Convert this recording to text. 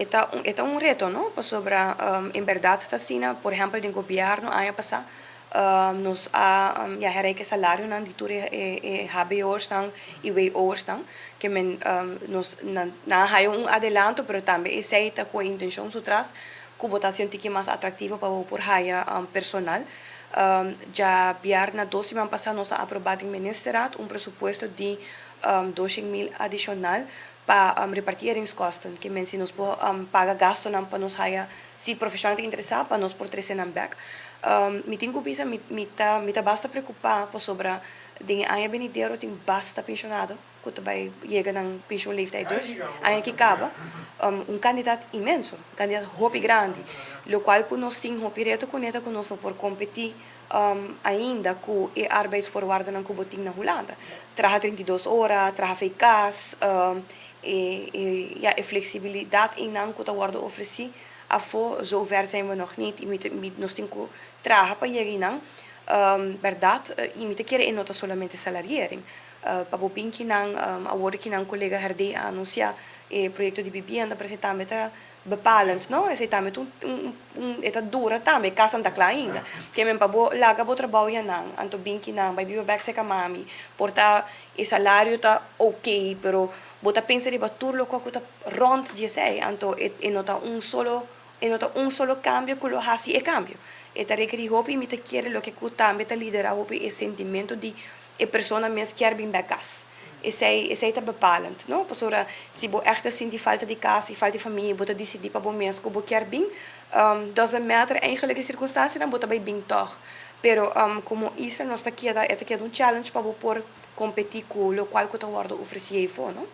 E ta un reto, no? Pasobra en berdad ta asina, por ehempel, den gobierno aña pasa, nos a ja, herreken salarionan di tur e HBO'ers nan y WO'ers nan, kiermen nos nan haya un adelanto, pero tambe esey ta cu intencion su tras, cu bo ta un tiki mas atractivo pa por haya personal. Diabierna 2 siman pasa nos a aproba den ministerraad un presupuesto di 200 mil adicional pa reparteringskosten, kiermen si nos por paga gastonan pa nos haya si profesional ta interesa pa nos por trece nan back. Mi tin cu bisa, mi ta basta preocupa pasobra den aña benidero tin basta pensionado cu ta bay yega na pensioenleeftijd, dus aña aki caba un cantidad inmenso, un cantidad hopi grandi, locual cu nos tin hopi reto cu ne ta cu nos no por competi ainda cu e arbeidsvoorwaarden cu bo tin na Hulanda. Traha 32 ora, traha for di cas, e, ja, e flexibilidad einan cu ta wordo ofreci afo, zover zijn we nog niet. Y nos tin cu traha pa yega einan. Berdad, y mi ta kere e no ta solamente salariering. Pa bo bin kinan, awor kinan colega Herde a anuncia e proyecto di vivienda, pero tambe ta bepalend, no? Esey tambe un e ta dura tambe, cas no ta cla ainda. Kiermen pa bo laga bo trabou nan, anto bin kinan, bay biba bek serca mami, por ta e salario ta ok, pero bo ta pensa riba tur loke cu ta rond di esey, anto e no ta un solo cambio cu lo haci e cambio. E ta rekeri hopi, mi ta kere loke cu tambe ta lidera hopi e sentimento di e persona mes kier bin bek cas. Esey ta bepalend, no? Pasobra si bo echt sinti falta di cas y falta di famia, bo ta dicidi pa bo mes cu bo kier bin, doesn't matter eigenlijk e circunstancia, bo ta bay bin toch. Pero como isla nos ta keda, e ta keda un challenge pa bo por competi cu locual cu ta wordo ofreci afo, no?